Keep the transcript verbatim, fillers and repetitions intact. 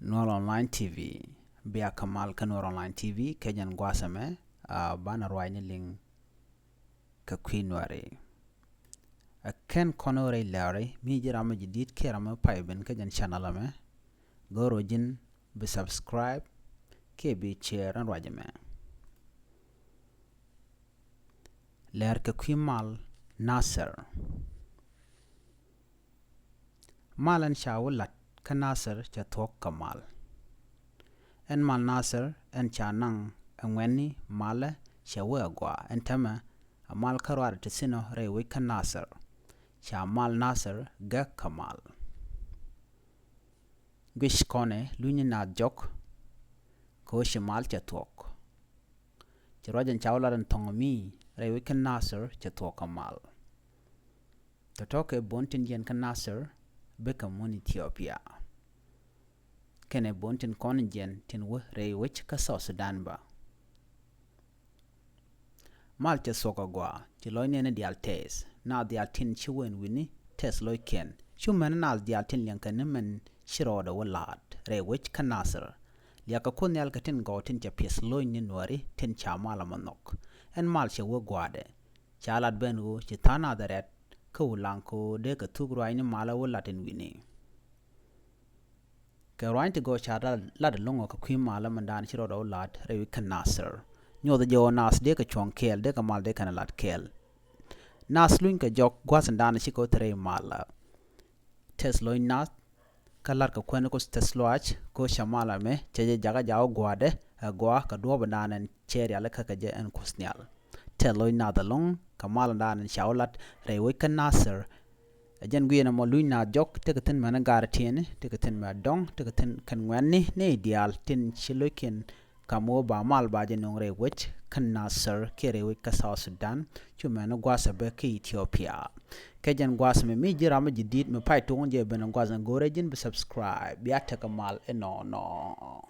Nuɔr Online T V. Bia kɛ mal kä Nuɔr Online T V kɛ jɛn gua̱a̱th ɛmɛ, a, banɛ ruacni liŋ kɛ kui̱ Nuɔri. Ɛ kɛn kɔn ɣöö rɛy lɛri mi ji̱ ram mi ji̱ di̱t kiɛ ram mi pay ben kä jɛn channel ɛmɛ, go̱o̱r ɣöö ji̱n bi subscribe kiɛ bi share ɛn ruac ɛmɛ. Lɛr kɛ kui̱ mal Nasir. Mal ɛn ca wä lat kä Nasir cɛ thuɔ̱k kɛ mal. Ɛn mal Nasir ɛn ca naŋ ɛ ŋuɛ̈tni malɛ cɛ wä ɛ gɔaa. Ɛn täämɛ ɛ mal kä ruaadɛ ti thi̱n ɔ rɛy wec kä Nasir. Ca mal Nasir gäk kɛ mal. Guic kɔnɛ lunyni naath jɔk kɛ ɣöö ci mal cɛ thuɔ̱k. Ci ruac ɛn ca wä lat ɛn thɔŋ mi rɛy wec kä Nasir cɛ thuɔ̱k kɛ mal. Tɔ̱tɔ̱ kɛ buɔ̱n tin jiɛn kä Nasir bikɛ mun Ethiopia. Kɛnɛ buɔ̱n tin kɔn jiɛn tin wä rɛy wec kä South Sudan bä. Mal cɛ thuɔ̱k agɔaa, ci lɔcni ni diaal tɛɛth, naath diaal tin ci wä ɛn wi̱ni tɛth lo̱ckiɛn. Cu mɛn naath diaal tin liɛŋkɛ ni mɛn ci rɔɔdɛ wä la̱a̱t rɛy wec kä Nasir. Liakɛ Kuoth Nhial kɛ tin gɔw tin cɛ piɛth lo̱cni Nuɔri tin ca mal ɛmɔ nhɔk. Ɛn mal cɛ wä gua̱a̱dɛ. Ca lat ben ɣöö ci tha̱a̱ŋ nath rɛ̈t kä Ulaŋ kɛ ɣöö dee kɛ thuk ruaacni malä wä lat ɛn wi̱ni. Kɛ ruaacni ti gɔw ca lat, lat ɛlɔ̱ŋ ɔ kɛ kui̱ malä mɛn da̱a̱n ci rɔɔdɛ wä la̱a̱t rɛy wec kä Nasir. Nyuɔth jɛ ɣöö naath dee kɛ cuɔ̱ŋ kɛɛl, dee kɛ mal dee kɛn ɛ lat kɛɛl. Naath luny kɛ jɔk gua̱th ɛn da̱a̱n ci kɛ wä thi̱n rɛy malä. Tɛth lo̱c naath kä la̱rkɛ kuɛn ku tɛth lɔaac kɛ ɣöö cɛ mal ɛmɛ cɛ jɛ jakä jakä gua̱a̱dɛ ɛ gɔaa kɛ duɔ̱ɔ̱p ɛn da̱a̱n ɛn cɛ rialikä kɛ jɛ ɛn Kuoth Nhial. Tɛth lo̱c naath ɛlɔ̱ŋ kɛ mal ɛn da̱a̱n ɛn ca wä lat rɛy wec kä Nasir. Ɛ jɛn guiɛn ɛmɔ luny naath jɔk, tekɛ thi̱n mɛn ɛ gaar tiɛɛni, tekɛ thi̱n mɛ dɔ̱ŋ, tekɛ thi̱n kɛn ŋuɛ̈tni nɛy diaal tin ci lo̱ckiɛn kam ɣöö ba mal ba jɛ nöŋ rɛy wec kä Nasir kiɛ rɛy wec kä South Sudan, cu mɛn ɛ gua̱a̱th ɛ bä kä Ethiopia. Kɛ jɛn gua̱a̱th ɛmɛ mi ji̱ ram mi ji̱ di̱t mi pay tuɔ̱ŋ jɛ ben ɛ gua̱a̱th ɛn, go̱o̱rɛ ji̱n bi subscribe, bia tekɛ mal inɔnɔ.